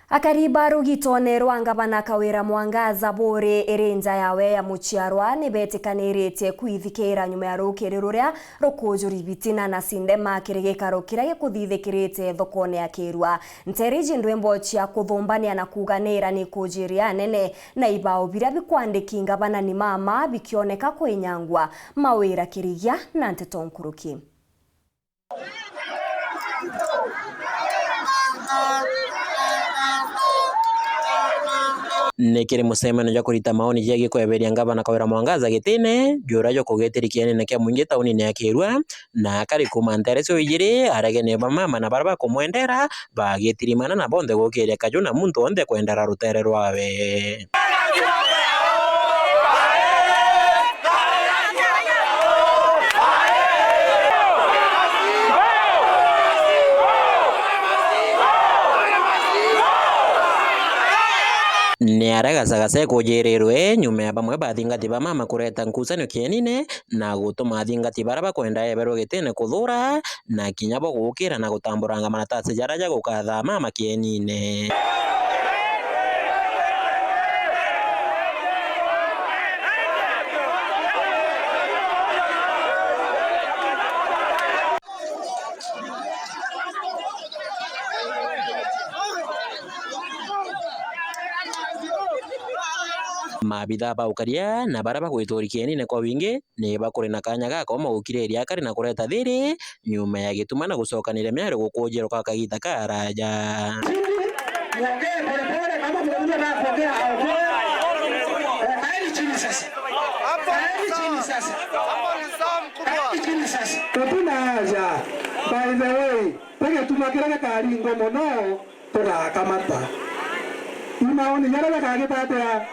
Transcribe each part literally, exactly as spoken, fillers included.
Akari ba rugitone rwa ngavana Kawira Mwangaza buri iri nja yawe ya muciarwa ni betikaniritie kwithikira nyuma ya rukiri ruria rukujuri bitina na cindema kiri gikaro kiria gikuthithikirite thokone ya Kirua. Nteere iji ndwimbo cia kuthumbania na kuganira ni ikujiria anene, na ibao biria bikwandiki ngavana ni mama bikioneka kwinyangwa. Mawira Kirigia na nteto nkuruki. Ni kiri mucemanio jwa kurita maoni jegie kweberia ngavana Kawira Mwangaza gitine, juria jukugitiri kienene kia mwingi taunine ya Kirua, na akari kuuma nteere cio ijiri, aregene ba mama na baria bakumwendera, bagitirimana na bonthe gukiria kaju na muntu wonthe kwendera rutere rwawe. Ni aria gacagaca ikujirirwe nyuma ya bamwe bathingati ba mama kureta nkucanio kienine na gutuma athingati baria bakwenda eberwe gitine kuthura, na kinya bo gukira na gutambura maratasi jaria ja gukatha mama kienine. Maabitha ba ukaria na baria bagwituri kienine kwa wingi ni bakuri na kanya gakoma gukiriria akari na kureta thiri nyuma ya gituma na gucokaniria miario gukujirwa kwa kagita karaaja. Mwongee polepole, kama mnakuja na kuongea, aongee. Eh, kaeni chini sasa. Kaeni chini sasa. Kaeni chini sasa. Tutuna haja. By the way, ti gituma kiria gikaringwa mono tugakamata. I maoni jaria jakagitatira,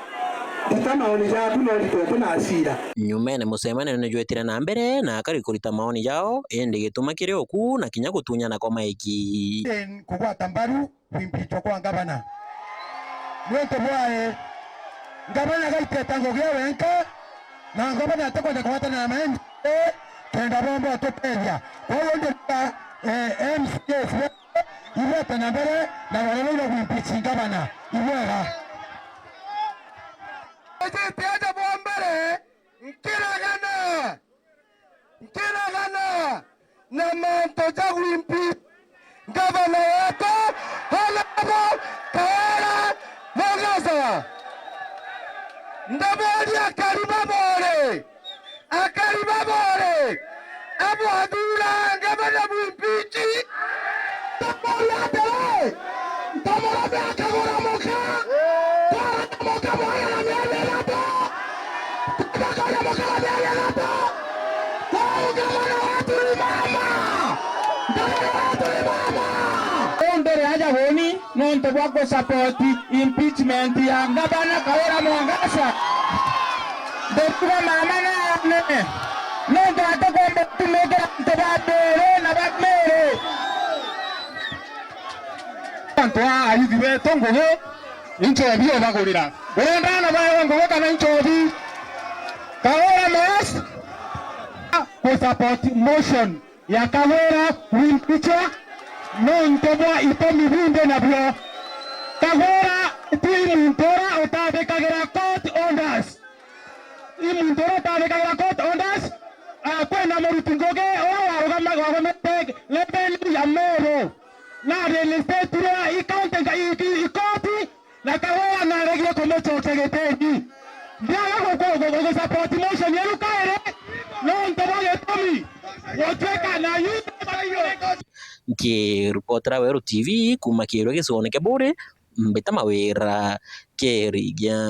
rita maoni jaku no ritete na cira. Nyumene mucemanio ni jwetire na mbere na akari kurita maoni jao, indi gituma kiri uku na kinya gutunyana kwa maiki. Kugwata mbaru kwimbitwa kwa ngavana. Niuntu bwae, ngavana gaiteta ngugi e wenka, na ngavana atikwenda kugwatana na M C A kenda bomba ututethia. Koguo ndiruga, eh, M C As bonthe ibwete na mbere na warerwa ira gwimpeach ngavana. Ibwega. Ejete aja bwa mbere, nkiragana. Nkiragana na mantu ja gwimpeach ngavana wetu, Honorable Kawira Mwangaza. Ndaboria akari ba Buuri, akari ba Buuri, abwathura ngavana bwimpeach? Ndaboria atiri, ntamurome akagura muka, twara na muka mwana na mieri ithatu. Tukakonya mukara mieri ithatu. Kou ngavana wetu ni mama. Ngavana wetu ni mama. Uu ndiri aja uuni nontu bwa ku support impeachment ya ngavana Kawira Mwangaza. Ndikuga mama naane nontu atikwenda gutumikira antu ba Buuri na ba Miiri. Antu aa ayuthi betu ngugi, inchobi ubagurira. Urenda aana baewe ngugi kana inchobi? Kawira must ku support motion ya Kawira wimpeachwa nontu bwa itumi bindi nabio. Kawira ti muntu uria utathikagira court orders. I muntu uria utathikagira court orders, ah, kwina muruti ngugi uria warugama-, warugamiite level ya Meru, na reinstatirwe i county nga-, i, i, i court, na Kawira naregire kumucokia gitini. Ndiaga gu-, gu-, gu-, gu-, support motion iu kairi, nontu bwa gitumi gutuika na youth. Nkiripotera Weru T V kuuma Kirua gicigoone kia Buuri, mbita Mawira Kirigia.